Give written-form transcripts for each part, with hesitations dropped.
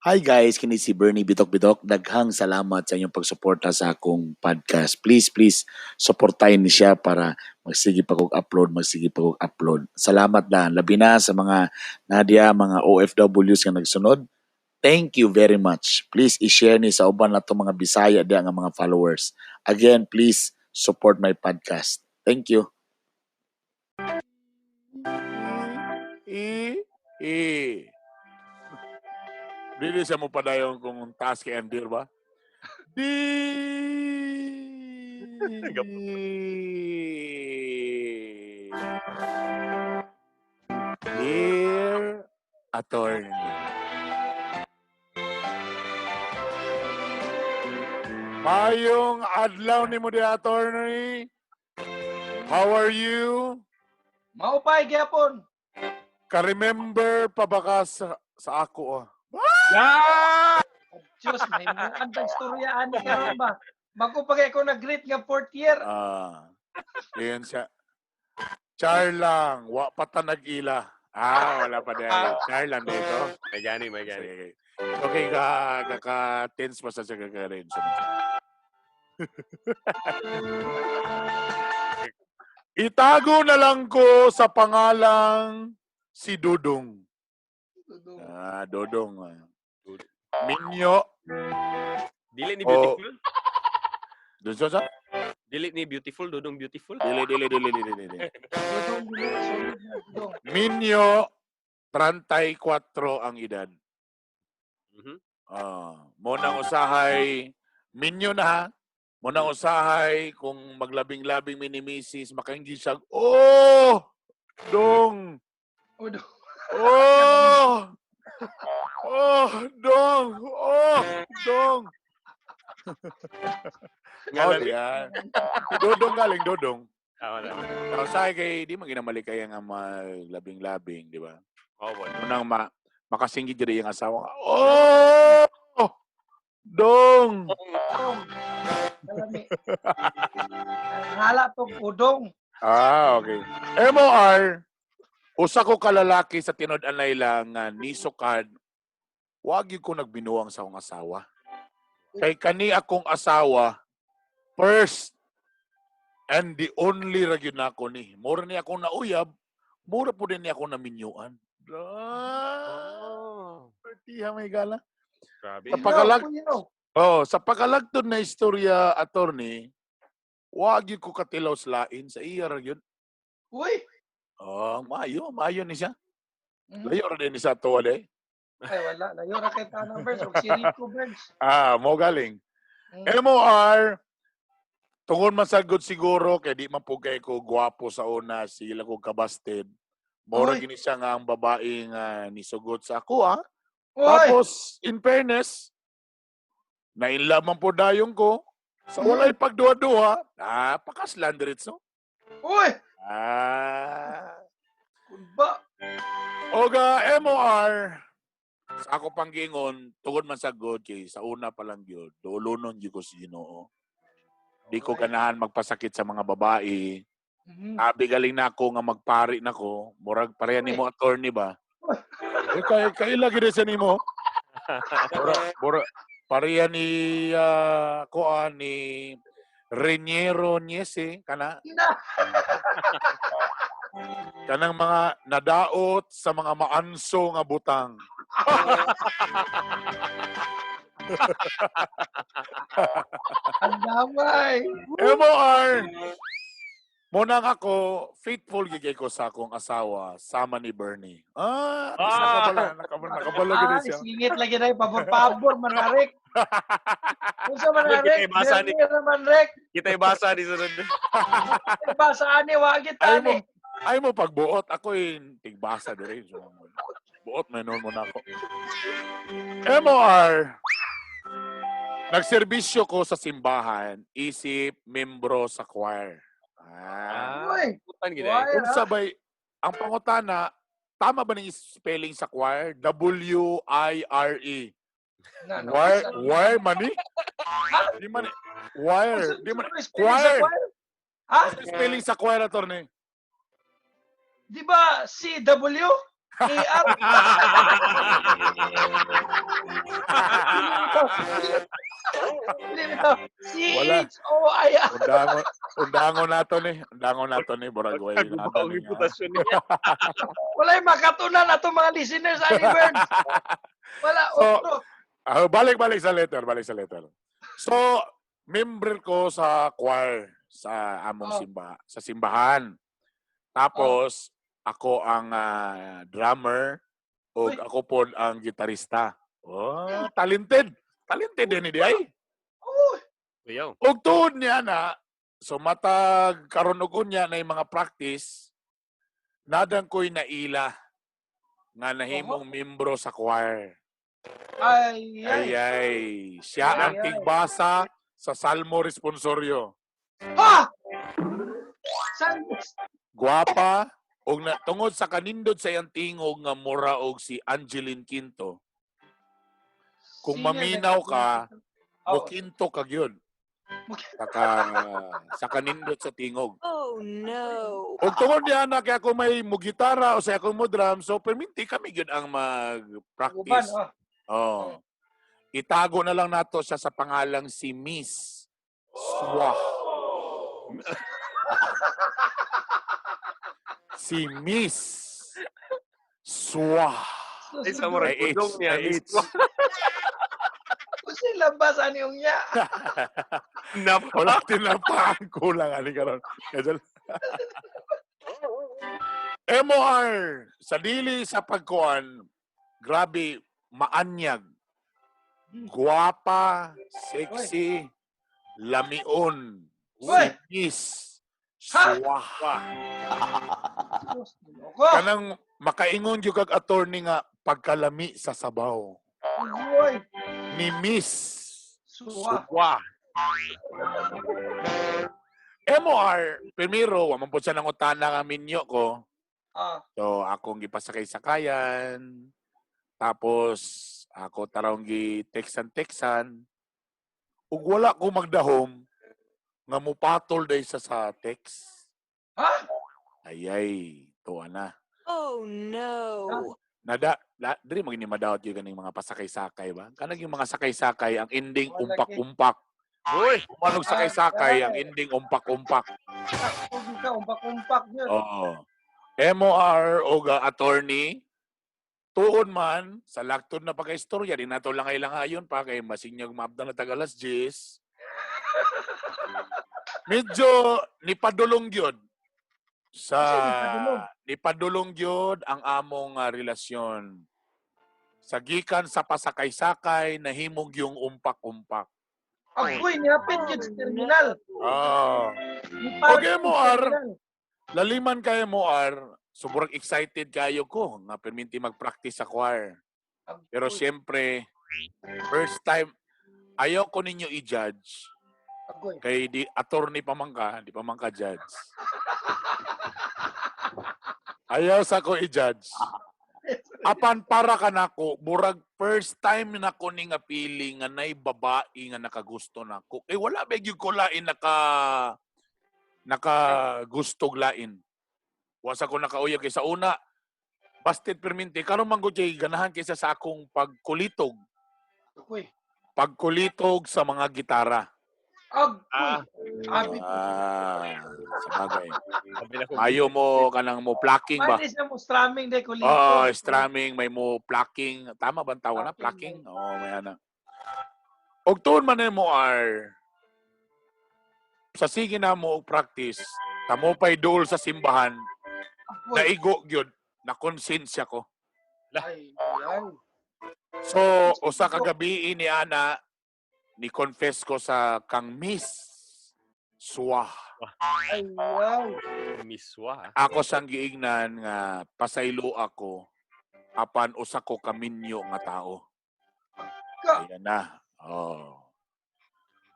Hi guys, kini si Bernie Bitok Bitok. Daghang salamat sa inyong pagsuporta sa akong podcast. Please, please, suportahin ni siya para magsige pa kog upload, magsige pa kog upload. Salamat na. Labi na sa mga Nadia, mga OFWs nga nagsunod. Thank you very much. Please i-share ni sa uban nato mga Bisaya diya nga mga followers. Again, please support my podcast. Thank you. E, E. Dili siya mo padayon kung taas kay Andir ba? D. Dear Attorney. Mayong adlaw ni mo, dear Attorney. How are you? Maupay gyapon. Ka-remember pa ba ka sa ako ah? Yeah! Diyos, may muan tag storya ani karon ba? Bago pa kay ko nag-greet nga fourth year. Ah. Yun siya. Char lang, wa pa ta nag-ila. Ah, wala pa dahil. Char lang dito. May gani, may gani. Sige. Okay, ka tense pa sa siya kaka-range. Itago na lang ko sa pangalang si Dudong. Dudong. Ah, Dodong. Ah. Minyo. Dili ni Oh. beautiful. Doon siya sa? Dili ni beautiful, Dudong beautiful. Dili, dili, dili, dili, dili. Dudong, dili, solid na Dudong. Minyo, 34 ang edad. Ah, mo nang usahay, minyo na ha. Mo nang usahay kung maglabing-labing minimisis, makainggi siya, oh! Dong! Dudong. Oh! Oh, dong! Oh, dong! Oh, yan. Dodong galing, Dodong. Ah, wala. Usahay kay, di man ginamali kaya nga maglabing-labing, di ba? Oh, wala. Unang makasinggit diri yung asawa. Oh! Dong! Dudong. Kalami. Hala tong udong. Ah, okay. MOR, usa ko kalalaki sa tinud-anay lang nga nisukad, wag yun ko nagbinuang sa akong asawa. Kay kani akong asawa, first and the only ra gyud nako ni. Mura ni akong nauyab, mura po din ni akong naminyuan. Ah, Oh. partiha may gala. Grabe. Sa pagalag- Pino. Oh, sa pagalagtod na istorya, attorney, wag yun ko katilaw sa lain sa iya ra gyud. Uy. Oh, maayo, maayo ni siya. Mhm. Layo ra din ni sa tuwa day. Ay wala, layo ra kay tanang birds og si Rico birds. Ah, mo galing. MOR, tungod man sa good siguro, kay di man po kay ko gwapo sa una, sila ko kabasted. Mora Uy. gini siya nga ang babae nga nisugot sa ako, ah. Uy. Tapos, in fairness, na-inlove man po dayong ko. Sa walay pagduha-duha, ah, pakaslan diretso. Uy. Ah. Kunba. Oga, MOR, sa ako pang gingon, tungod man sa good kay sa una pa lang gyud, dulonon gyud ko sa Ginoo. Di ko ganahan magpasakit sa mga babae. Abi galing na ako nga magpari na ko. Murag pareha nimo attorney ba? Eh, kay kaila gyud sa nimo. Mura, mura, pareha ni kuan ni Reniero Niese kana Na. kanang mga nadaot sa mga maanso nga butang. Ang damay. MOR! Munang ako, faithful gigay ko sa akong asawa, sama ni Bernie. Ah, at least nakabala, nakabala, nakabala gid Ah, siya. singit lagi na pabor-pabor man na, Rick. Unsa man na, Kita Rick? ibasa ni- Bernie naman, Rick. Kita ibasa ni sunod. Ibasa ani, wagit Ay ani. mo, ay mo pagbuot, ako yung tigbasa dire. So, buot may noon mo na ako. MOR, nagserbisyo ko sa simbahan, isip membro sa choir. Ah. Uy, Putan gid. Choir. Kung sabay, ang pangutana, tama ba ning spelling sa choir? W-I-R-E. Na, no, Wire, sa- wire man ni? Di man, wire. Di man, Sa spelling sa choir. choir? Ha? Ano spelling sa choir, attorney? Di ba CW? A-R? Bitaw. Wala. C-H-O-I-R. Undangon, undangon nato ni. Undangon nato ni Borag way Kaguba ang reputasyon niya. Wala'y makatunan ato mga listeners, ani Bird. Wala, So, otro. Ah, balik balik sa letter, balik sa letter. So, member ko sa choir sa among simba, sa simbahan. Tapos ako ang drummer ug Uy. ako pod ang gitarista. Oh, talented. Talented din ni di ay. Uy, Ayaw. Ug tuod niya na so matag karon og unya na yung mga practice, nadang ko'y naila nga nahimong membro sa choir. Ay, Ay, ay. ay. Siya Ay, ang ay. tigbasa sa Salmo Responsorio. Ha! San? Guwapa, og na, tungod sa kanindot sa iyang tingog nga mura og si Angeline Quinto, kung Senior maminaw ka, mokinto ka gyud. Saka, sa kanindot sa tingog. Oh no. Og tungod niya na kaya ako may mo gitara o sa ako mo drum, so perminti kami gyud ang Uban, mag-practice. oh. Oh. Itago na lang nato siya sa pangalang si Miss Swa. Si Miss Swa. Ay, sa murag May H, pudong niya. may H. Kung sila ba sa niyong niya? Napa. Wala tinapaan kulang ani karon. Kaya MOR sa dili sa pagkuan, grabe maanyag. Guwapa, sexy, lamion, Uy! si Miss Ha? Swa. Diyos, Ginoo. Kanang makaingon gyud kag attorney nga pagkalami sa sabaw Uy, ni Miss suwa. Swa. MOR, primero, wa man pud siya nangutana nga minyo ko. So, akong gipasakay-sakayan. Tapos, ako tarong gi-textan-textan. Ug wala ko magdahom nga mupatol day sa text. Ha? Ay, ay, tuwa na. Oh no. Nada, la, diri mo gini madawat yung ganing mga pasakay-sakay ba? Kanang yung mga sakay-sakay, ang ending Wala, umpak-umpak. Uy! Umanog sakay-sakay, ang ending umpak-umpak. Huwag ka, umpak-umpak yun. Oo. MOR o ga attorney, tuon man, sa laktod na pagka-istorya, di nato lang ilang ayon pa kay masinyag maabda na tagalas 10. Medyo nipadulong gyud sa Kasi nipadulong. nipadulong gyud ang among relasyon. Sa gikan sa pasakay-sakay, nahimog yung umpak-umpak. Agoy, nihapit yun sa terminal. Ah. Nipark Okay, yun sa mo, Ar. terminal. Laliman kayo mo, Ar. Sobrang excited kayo ko nga perminti mag-practice sa choir. Pero Agoy, siyempre, first time, ayaw ko ninyo i-judge. Agoy. Kay di attorney pa man ka, di pa man ka judge. Ayaw sa ko i-judge. Apan para ka nako, murag first time nako ni nga feeling nga nay babae nga nakagusto nako. Eh wala ba gyud ko lain nakagustog lain. Wa sa ko nakauyab kay sa una. Busted perminti karon man gud kay ganahan kaysa sa akong pagkulitog, Agoy. pagkulitog sa mga gitara. Agoy. Ah. Abi. Ah, sa bagay. Sabi na ko. Ayaw mo kanang mo plucking ba? Pwede siya mo strumming de kulito. Oo, strumming, may mo plucking. Tama ba ang tawag na? Plucking. Plucking? Oo, may ana. Og tuon man mo are sa sige na mo og practice, tamo pa'y duol sa simbahan, Agoy. naigo gyud, na konsensya ko. Ay, ay. So, usa ka gabi ni ana, ni confess ko sa kang Miss Suwa. Ay, ay. Miswa. Ako sang giingnan nga pasaylo ako apan usa ko kaminyo nga tao. Ka. Ayan na. Oh.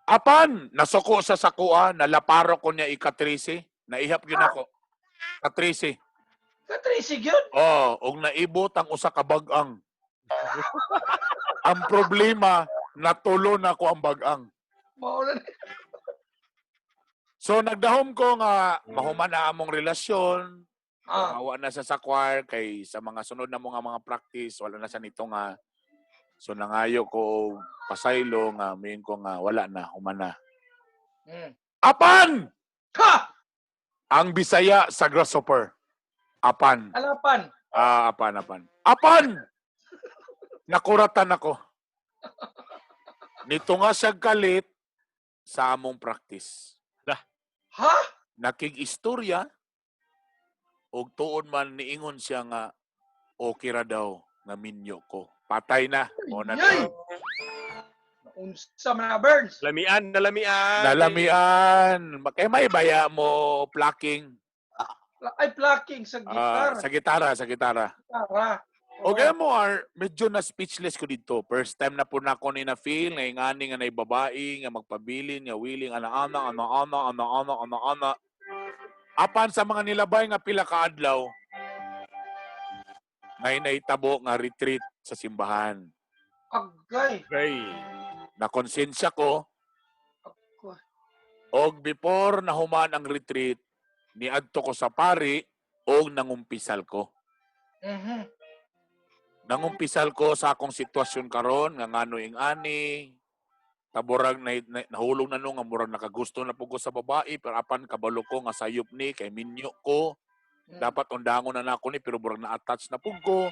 Apan nasuko sa sakuan, nalaparo ko niya ika-13, naihap gyud ako. Ka-13. Katrisig yun. Oh, og naibot ang usa ka bag-ang. Ang problema, natulo na ko ang bag-ang. Mauna na. So nagdahom ko nga mahuman na among relasyon, Ah, Hawa na siya sa choir kay sa mga sunod na mga practice, wala na siya nito nga. So nangayo ko og pasaylo nga miingon ko nga wala na, human na. Apan! Ha! Ang Bisaya sa grasshopper. Apan. Alapan. Ah, apan, apan. Apan! Nakuratan ako. Nito nga siya kalit sa among practice. Ha? Nakig-istorya og tuon man niingon siya nga okay ra daw nga minyo ko. Patay na. O na. Yay! Unsa man na, Burns? Lamian, nalamian. Nalamian. Kay may baya mo plucking. Ay, plucking sa Ah, gitar. sa gitara, sa gitara. Gitara. Okay mo are medyo na speechless ko dito. First time na po na ako ni na feel nga ingani nga nay babae nga magpabilin nga willing ana ana ana ana ana ana ana ana. Apan sa mga nilabay nga pila ka adlaw ngay naitabo nga retreat sa simbahan. Agay. Gay. Na konsensya ko Ako. og before nahuman ang retreat, niadto ko sa pari og nangumpisal ko. Nangumpisal ko sa akong sitwasyon karon nga ngano ing ani taborag na, nahulog na no nga murag nakagusto na pud ko sa babae, pero apan kabalo ko nga sayop ni kay minyo ko, dapat undangon na nako ni, pero murag na-attach na pud ko.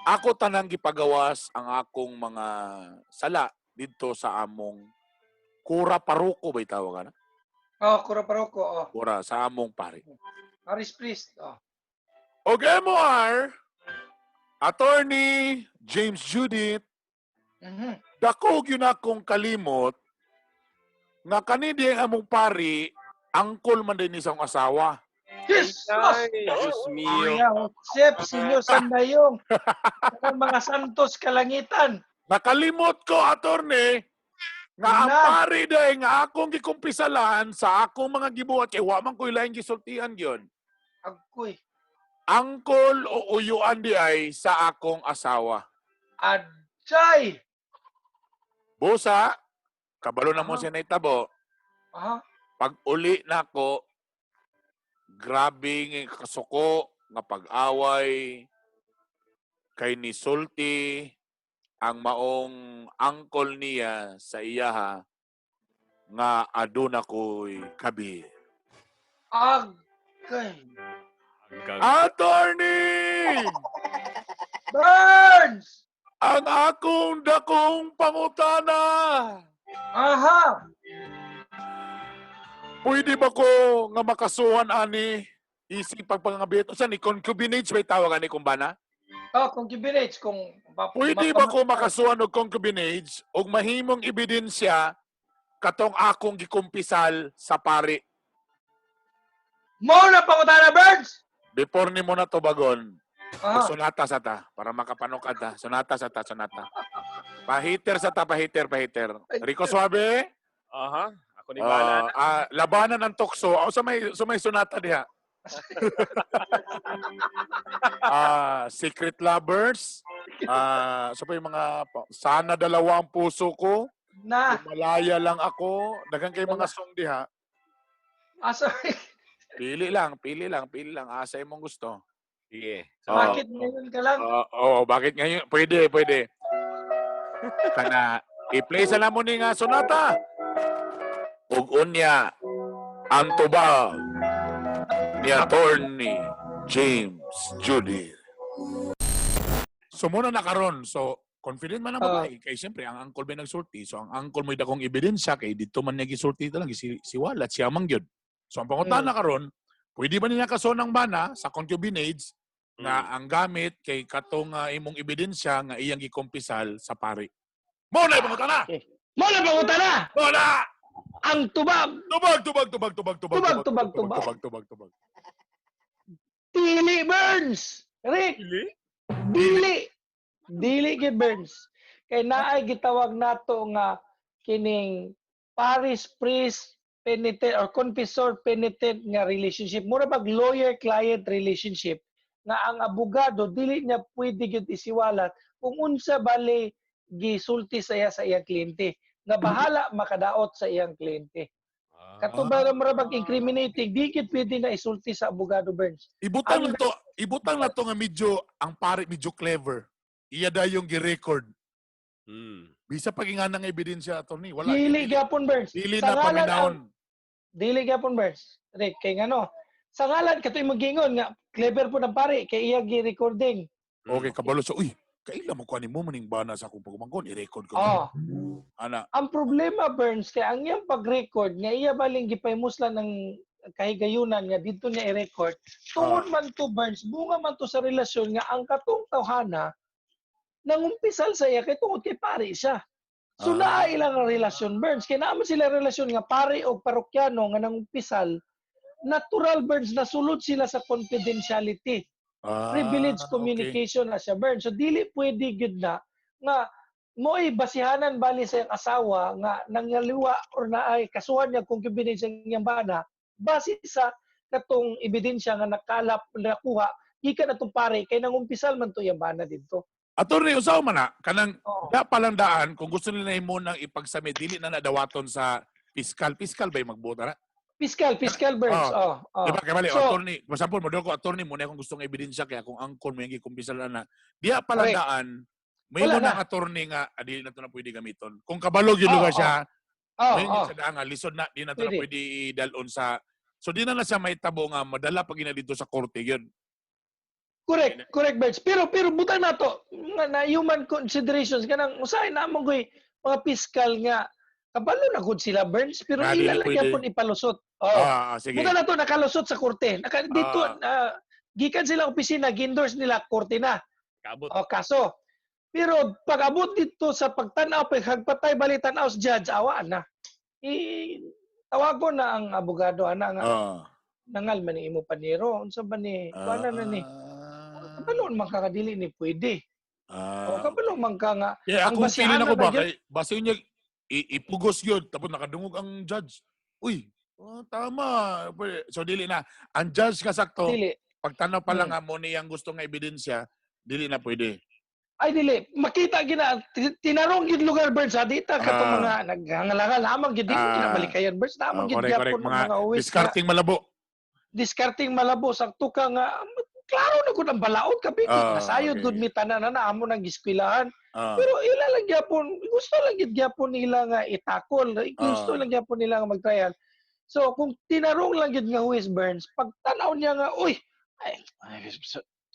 Ako tanang gipagawas ang akong mga sala didto sa among kura paroko ba tawag ana? Oh, kura paroko. Oh. Kura sa among pari. Parish priest. Oh. Og MOR, Attorney James Judith, dako gyud akong kalimot nga kani di ang among pari, angkol man din ni sa akong asawa. Jesus! Ay, Diyos mio. Maria Josep, Senyor Sandayong, ang mga santos kalangitan. Nakalimot ko, attorney, nga ang Na. pari day nga akong gikumpisalan sa akong mga gibuhat kay wa man ko'y laing gisultihan gyud. Agoy. Angkol o uyuan di ay sa akong asawa. Ajay! Busa, kabalo na mo Ah. siya naitabo. Pag uli nako, grabe nga kasuko nga pag-away kay ni sulti ang maong angkol niya sa iyaha nga aduna ko'y kabi. Agay. Attorney! Burns! Ang akong dakong pangutana! Aha! Pwede ba ko nga makasuhan ani isip pagpangabit? Usa ni concubinage may tawag ani kung bana? Oh, concubinage, kung Pwede ba ko makasuhan og concubinage og mahimong ebidensya katong akong gikumpisal sa pari? Mo na pangutana, Burns! Before nimo na tubagon, sunata sa ta para makapanukad ta. Sunata sa ta, sunata. Pahiter sa ta, pahiter, pahiter. Rico Suave? Aha. Ako ni bahala na. Labanan ng tukso. O, sa may sunata diha. Secret Lovers. Sa pa yung mga Sana Dalawa ang Puso Ko. Na. Malaya Lang Ako. Daghan kay mga song diha. Asa, Pili lang, pili lang, pili lang. Asa imong gusto. Sige. Bakit ngayon ka lang? Oo, bakit ngayon? Pwede, pwede. Kana, i-play sa namo ni nga sonata. Ug unya, ang tubag ni Attorney James Judy. So muna na karon. So confident man ang babae kay siyempre ang angkol may nagsulti. So ang angkol mo'y dakong ebidensya kay didto man niya gisulti talang siwalat siya man gyud. So ang pangutana karon, pwede ba niya kaso ng bana sa concubinage nga ang gamit kay katong imong ebidensya nga iyang gikumpisal sa pari? Mo na pangutana. Mo na pangutana. Mo na! Ang tubag. Tubag, tubag, tubag, tubag, tubag, Tubag, tubag, tubag. tubag, tubag, tubag. Dili, Burns! Rick! Dili? Dili! Dili kay Burns. Kay naay gitawag nato nga kining parish priest penitent or confessor penitent nga relationship. Mura bag lawyer client relationship nga ang abogado dili niya pwede gyud isiwalat kung unsa bali gisulti sa iya sa iyang kliyente nga bahala makadaot sa iyang kliyente. Kato ba mura bag incriminating, di gyud pwede na isulti sa abogado, Burns. Ibutang na to, ibutang na to nga medyo ang pare medyo clever. Iya dayong gi-record. Bisa pag nga ng ebidensya, attorney, wala. Dili gyapon, Burns. Dili Sa na ngalan paminahon. Dili gyapon, Burns. Rick, kay ngano? Sa ngalan kato imong gingon nga clever po ng pare kay iya gi-recording. Okay, kabalo sa, uy, kaila mo kuha mo maning bana sa akong pagumangkon, i-record ko. Oh. Ana, Ang problema, Burns, kay ang iyang pag-record nga iya baling gipahimuslan ng kahigayunan nga didto niya i-record, tungod man to, Burns, bunga man to sa relasyon nga ang katong tawhana nangumpisal sa iya kay tungod kay pare siya. So naa ilang relasyon, Burns, kay naa man sila relasyon nga pare og parokyano nga nangumpisal, natural, Burns, nasulod sila sa confidentiality. Privilege communication na siya, Burns. So dili pwede gyud na nga mo'y basihanan bali sa iyang asawa nga nangaliwa or naay kasuhan niya concubinage sa iyang bana base sa katong ebidensya nga nakalap nakuha gikan atong pare kay nangumpisal man to iyang bana didto. Attorney, usaw man na, kanang Oo. da palang daan, kung gusto nila mo nang ipagsami, dili na nadawaton sa piskal. Piskal ba yung magbuot na? Fiscal, fiscal, Burns. Oh. Di ba? Kaya bali, So- attorney, masampol mo, doon ko, attorney, muna akong gustong ebidensya, kaya kung angkon mo yung gikumpisal na na. Diya palang Correct. daan, may Wala mo na. ng attorney nga, dili na to na pwede gamiton. Kung kabalog yung lugar siya, may sa daan nga, lisod na, di na to na Pwede. pwede idalon sa. So, di na na siya may tabo nga, madala pag ina dito sa korte, yun. Correct, correct, Burns. Pero pero butang nato nga na human considerations kanang usahay na mo goy mga fiscal nga kabalo na gud sila, Burns, pero Ah, ila dili lang pwede. gyapon ipalusot. Oh. Sige. Buta na to nakalusot sa korte. Naka, dito gikan sila opisina, gi-endorse nila korte na. Kabot. O kaso. Pero pag abot dito sa pagtan-aw, paghagpatay bali tan-aw sa judge, awaan na. I tawagon na ang abogado ana nga nangal man ni imo paniro, unsa ba ni kuana na ni. Kabalo man ka kadili ni pwede. O kabalo man ka nga Yeah, ang akong basihan feeling ako na ba, ba yun? kay, base niya, ipugos yun, tapos nakadungog ang judge. Uy, tama. Pwede. So, dili na. Ang judge ka sakto, Dili. pagtanaw pa lang nga mo niyang gusto nga ebidensya, dili na pwede. Ay dili, makita gina tinarong gid lugar, Birds, ha, dita katong mga naghangalangal lamang gid di ko ginabalikayan, Birds, lamang gid Correct, gyapon correct. ang Mga mga uwis nga discarding malabo. Discarding malabo sakto ka nga klaro na gud ang balaod kabi nasayod gud mi tanan na amo nang giskwilahan. Pero ila lang gyapon gusto lang gid gyapon nila nga itakol, gusto lang gyapon nila nga mag-trial. So kung tinarong lang gid nga huwes, Burns, pag tan-aw niya nga uy ay, ay,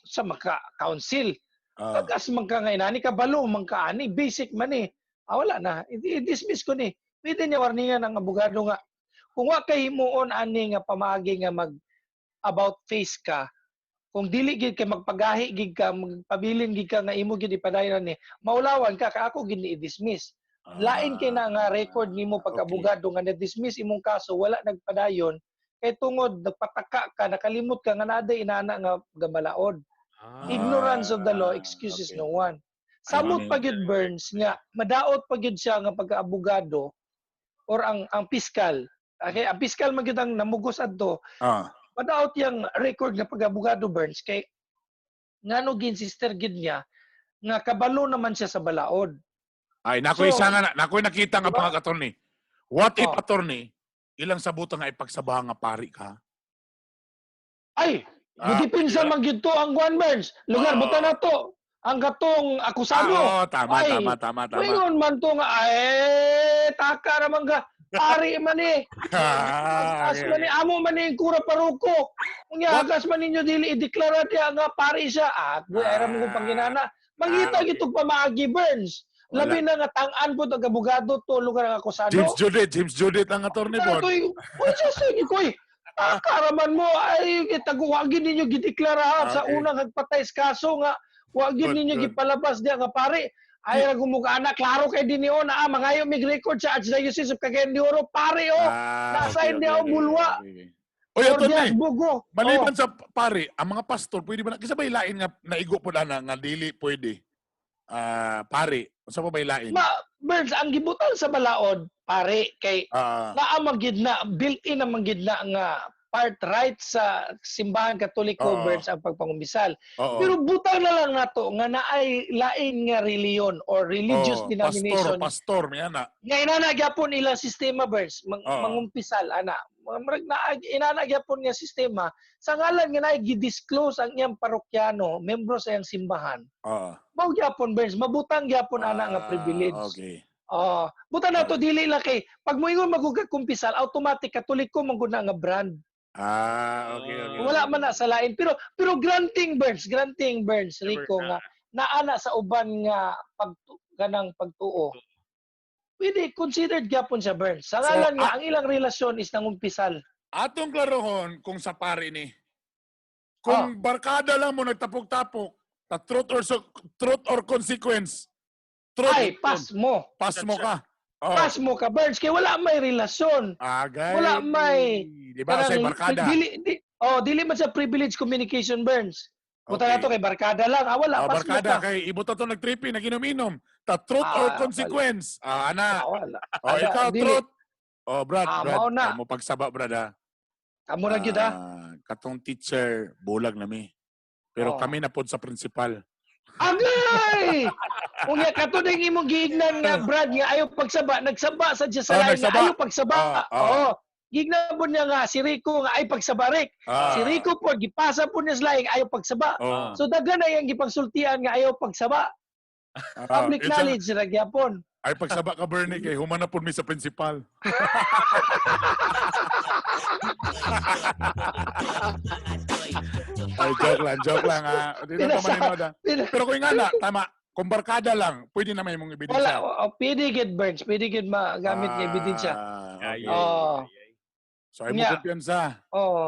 sa maka council pag-as man ka nga inani kabalo man ka ani basic man eh. Wala na, i-dismiss ko ni. Pwede niya warningan ang abogado nga kung wa kay himuon ani nga pamaagi nga mag about face ka, kung dili gid kay magpagahi gid ka, magpabilin gid ka nga imo gid ipadayon ni, maulawan ka ka ako gid ni i-dismiss. Lain kay na nga record nimo pag abogado nga na-dismiss imong kaso wala nagpadayon kay tungod nagpataka ka, nakalimot ka nga naday inana nga gamalaod. Ignorance of the law excuses no one. Samot Ayun. pa gyud, Burns, nga madaot pa gyud siya nga pagka-abogado or ang piskal. Okay, ang piskal man gyud ang namugos adto. Madaot yang record nga pag-abogado, Burns, kay ngano ginsister gyud niya nga kabalo naman siya sa balaod. Ay, nakoy So, isa nga na, nakoy nakita nga diba? mga attorney. What if attorney, ilang sabutan nga ipagsabahan nga pari ka? Ay, gidipinsa diba? man gyud to ang Juan, Burns. Lugar buta na to. Ang katong akusado. Oo, tama, Ay, tama, tama, tama. Moingon man to nga ay taka ra man ka. Pari man eh. As man eh, amo man eh, kura paruko. Unya agas man ninyo dili ideklara diya nga pari siya. Ah, buhay ra mo kung panginana. Mangita gitog pamaagi, Burns. Wala. Labi na nga tang-an po ang abogado to lugar ang akusado. James Judith, James Judith ang attorney Ano po. to yung, uy, sus, koy, takaraman mo, ay, taguwagin ninyo gideklara ha, sa unang hagpatay sa kaso nga, wagin Good, ninyo good. gipalabas diya nga pare. Ay, gumuka na, klaro kay dinio na, mangayo mig record sa Archdiocese of Cagayan de Oro, pare, oh, nasa hindi ako bulwa. Oy, Or attorney, diyan, bugo. maliban sa pare, ang mga pastor, pwede ba na, kasi ba ilain nga, naigo po na nga dili pwede. Pare, unsa pa ba ilain? Ma, Birds, ang gibutan sa balaod, pare, kay naa man gid na, built-in naman gid na nga part right sa simbahan Katoliko, Birds, ang pagpangumbisal. Pero butang na lang nato nga naay lain nga reliyon or religious Oo, denomination. Pastor, pastor, may ana. Nga inana gyapon ilang sistema, Birds, Oo. mangumpisal ana. Mga murag na inana gyapon nga sistema sa ngalan nga naay gi-disclose ang iyang parokyano, membro sa iyang simbahan. Oo. Mao gyapon, Burns, mabutang gyapon ana nga Ah, privilege. Okay. Oh, buta na to dili lang kay pag moingon magugag kumpisal, automatic Katoliko man gud na nga brand. Ah, okay. Wala man na sa lain, pero pero granting, Burns, granting, Burns, Never Rico, na. nga naana sa uban nga pag ganang pagtuo. Pwede considered gyapon siya, Burns. Sa So, ngalan nga ang ilang relasyon is nangumpisal. Atong klarohon kung sa pare ni. Kung barkada lang mo nagtapok-tapok, ta truth or truth or consequence. Truth, Ay, pass mo. pass mo ka. Oh. Pass mo ka, Burns, kay wala may relasyon. Agay. Wala may- Di ba sa Kanang- barkada? Dili, dili man sa privilege communication, Burns. Buta Okay. na to kay barkada lang. Ah, wala, Oh, pass mo barkada ka. kay ibuta to nagtrippy, naginom-inom. Ta truth Ah, or consequence. Ah, ana. Ah, wala. Oh, Ala, ikaw dili. truth. Oh, Brad, Ah, Brad. mao na. Ay, mo pagsaba, Brad, ah. Amo na gyud ah. Ah, katong teacher, bulag na mi. Pero Oh. kami na pod sa principal. Agay! Unya kato ding imong giignan nga, Brad, nga ayaw pagsaba, nagsaba sa Diyos sa Oh, lain nga nagsaba. ayaw pagsaba. Oh, oh. Oo. Gignan po niya nga si Rico nga ay pagsaba Rick. Ah. Si Rico po gipasa po niya sa laing ayaw pagsaba. Oh. So daghan na yang gipagsultian nga ayaw pagsaba. Ah, Public it's a- knowledge ra gyapon. Ay, pagsaba ka, Bernie, kay humana po mi sa principal. Ay, joke lang, ah. Di na pa maninood, ah. Pero kung nga na, tama, kung barkada lang, pwede na may mong ebidensya. Wala, oh, pwede gid, Burns, pwede gid magamit nga ebidensya. Ah, okay. Ay, ay, Oh. ay, ay. So, ay mo Nya. kumpiyansa. Oo.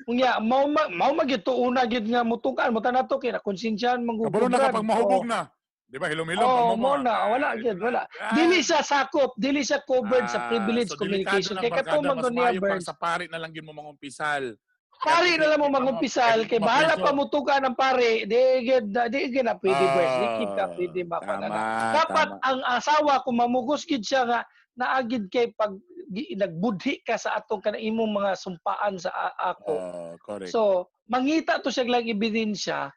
Unya, mao magyud to una gyud nga mutukan mo tanan to kay nakonsensyahan man gud Kabalo ko, na Brad. kapag mahubog na. Di ba, hilom-hilom. Oo, ang mo na, wala gyud, wala. Ah. Dili siya sakop, dili siya covered sa Ah, privilege so communication. delikado Kay ng kato barkada, man mas gud niya, maayo pang Burns. sa pari na lang yun mo mangumpisal. Pare na lang mo mangumpisal kay bahala pa mutukan ang pare, di gid na pwede, Burns. Di gid ka pwede makuha na. Ah, Tama, Dapat tama. ang asawa kung mamugos gid siya nga naagid kay pag nagbudhi ka sa atong kanang imong mga sumpaan sa ako. Oh, correct. So, mangita to siya lang ebidensya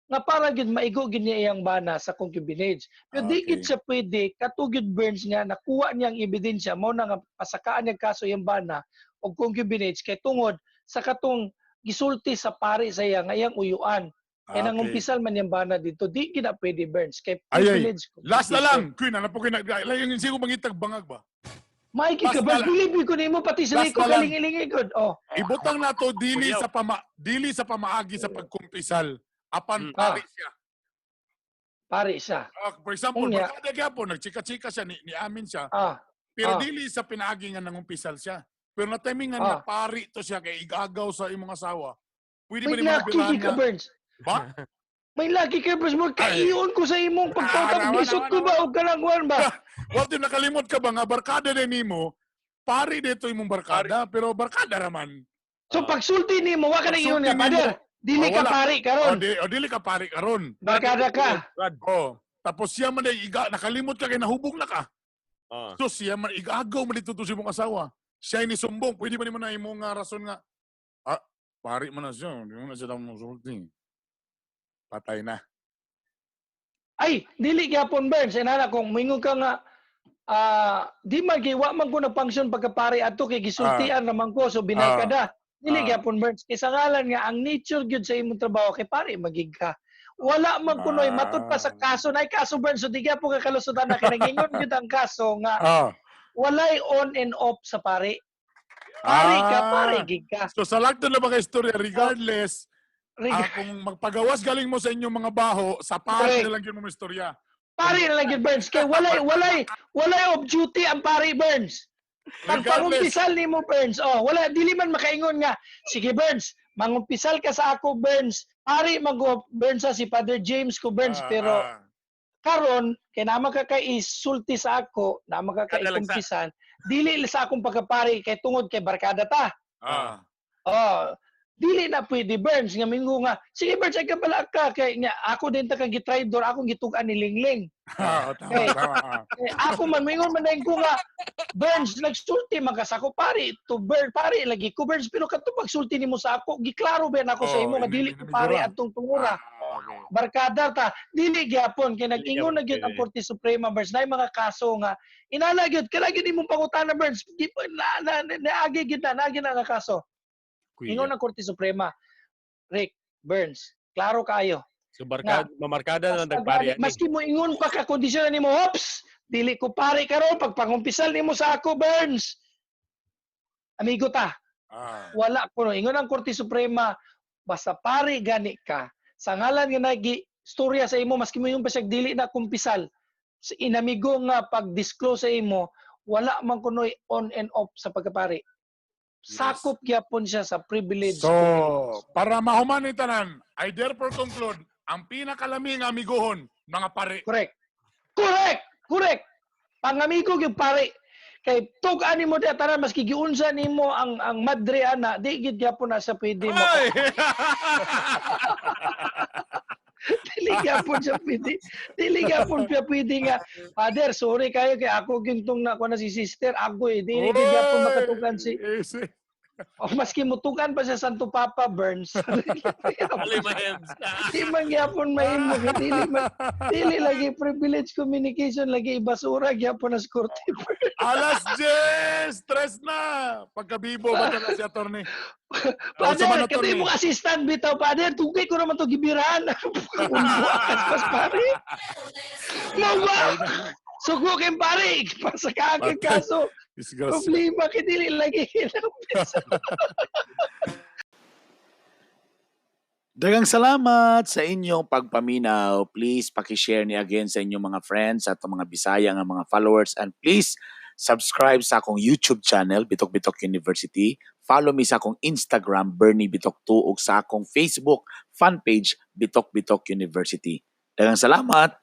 nga para gid maigo gid niya iyang bana sa concubinage. Pero di Okay. gid siya pwede kato gid, Burns, nga nakuha niya ang ebidensya mao na nga pasakaan niya kaso iyang bana og concubinage kay tungod sa katong gisulti sa pare sa iya nga iyang uyuan. Kay Okay. nangumpisal man iyang bana dito, di gid na pwede, Burns, kay Ay, ay. privilege. Last na lang. Queen, ano po kayo? Yung sigo mangitag bangag ba? Mikey Last ka na ba? lang. Bilib ko nimo pati sa Last Rico na lang. kalingilingi gud. Oh. Ibutang na to dili Kuyaw. sa dili sa pamaagi sa pagkumpisal. Apan pari siya. Pare siya. Ah, for example, Unya. barkada gyapon nagchika-chika siya ni amin siya. Pero dili sa pinaagi nga nangumpisal siya. Pero na timing nga napari to siya kay igagaw sa imong asawa. Pwede ba May ni mga laki birahan ka, nga? Burns. Ba? May laki ka, Burns. Mo kaiyon ko sa imong pagtawag. Ah, nawa, Lisod nawa, ko ba og kanang kuwan ba? What if nakalimot ka ba nga barkada na nimo? Pari dito imong barkada, pero barkada raman. So pagsulti nimo, wa ka nang ingon Pagsulti nga, nimo. "Father, dili Oh, ka wala. pare karon." O dili ka pari karon. Barkada ka. Brad. Oh, tapos siya man ay iga, nakalimot ka kay nahubog na ka. Ah. So siya man igagaw man dito to sa imong asawa. Siya ni sumbong, pwede ba nimo na imong nga rason nga pari man na siya, di mo na siya mo sulti. Patay na. Ay, dili gyapon, Burns. Inana kung moingon ka nga di man kay wa man ko na function pagkapare ato kay gisultian naman ko so binay ka da. Dili gyapon, Burns. Kay sa ngalan nga ang nature gyud sa imong trabaho kay pare magig ka. Wala man kunoy matud pa sa kaso nay kaso, Burns, so di gyapon ka kalusutan na kay nangingon gyud ang kaso nga walay on and off sa pare. Pare ka, pare gig ka. So sa lagton na mga istorya regardless Reg- kung magpagawas galing mo sa inyong mga baho, sa pare Correct. na lang yun mo istorya. Pare na lang gyud, Burns, kay walay off duty ang pare, Burns. Pag Regardless. pangumpisal nimo, Burns, oh, wala dili man makaingon nga, "Sige Burns, mangumpisal ka sa ako, Burns." Pare mag Burns sa si Father James ko, Burns, pero karon kay naman ka kay isulti sa ako, naman ka kay Kada lang sa- ikumpisan, dili sa akong pagkapare kay tungod kay barkada ta. Oh, dili na pwede, Burns, nga mingo nga, "Sige Burns, ay kabala ka kay nga ako din ta kang gitraidor, akong gitug-an ni Lingling." Tama, Eh, tama. Eh, ako man mingon man dayon ko nga, "Burns, nagsulti man ka sa ako, pare to Burn, pare lagi ko, Burns, pero kadto pagsulti nimo sa ako, giklaro ba na ako sa Oh, imo nga dili ko pare inamigura. atong tungura." Barkada ta, dili gyapon kay nag-ingon na gyud ang Pwede. Korte Suprema, Burns, na mga kaso nga inala gyud kala gyud imong pangutana, Burns, na, naagi gyud na naagi na nga kaso. Kuya. Ingon ang Korte Suprema, Rick, Burns, klaro kaayo. So barkada, mamarkada na lang Basta tagpari gani, ani. maski mo ingon pa ka kondisyon nimo, "Ops, dili ko pare karon pagpangumpisal nimo sa ako, Burns. Amigo ta." Wala kuno. Ingon ang Korte Suprema, basta pare gani ka sa ngalan nga nagi storya sa imo, maski mo yung pa siya dili na kumpisal sa inamigo nga pag-disclose sa imo, wala man kunoy on and off sa pagkapari. Sakop gyapon siya sa privilege. So, para mahuman ni tanan, I therefore conclude, ang pinakalaming amiguhon, mga pare. Correct. Pangamigo gyud pare. Kay tug-an nimo diha tanan, maski giunsa nimo ang madre ana, di gid gyapon na sa pwede mo. Ay! Dili gyapon siya pwede. Dili gyapon siya pwede nga, "Father, sorry kayo kay ako gintong na na si sister ako eh." Dili gid gyapon makatukan si Easy. O maski mutukan pa siya Santo Papa, Burns. Ali mahems. Di man gyapon mahimo kay dili man dili lagi privilege communication lagi ibasura gyapon na sa korte. Alas 10! Stress na! Pagkabibo, ba na si attorney? Father, Unsa man, kati attorney? mong assistant bitaw, Father, tugay ko naman to gibirahan. Unbuakas pas pare. Mo ba? Sugo kay pare, pasa ka akong kaso. Disgrasya. Problema kay dili lagi. Daghang salamat sa inyong pagpaminaw. Please paki-share ni again sa inyong mga friends at mga Bisaya nga mga followers and please subscribe sa akong YouTube channel, Bitok Bitok University. Follow me sa akong Instagram, Bernie Bitok 2, ug sa akong Facebook fan page, Bitok Bitok University. Daghang salamat.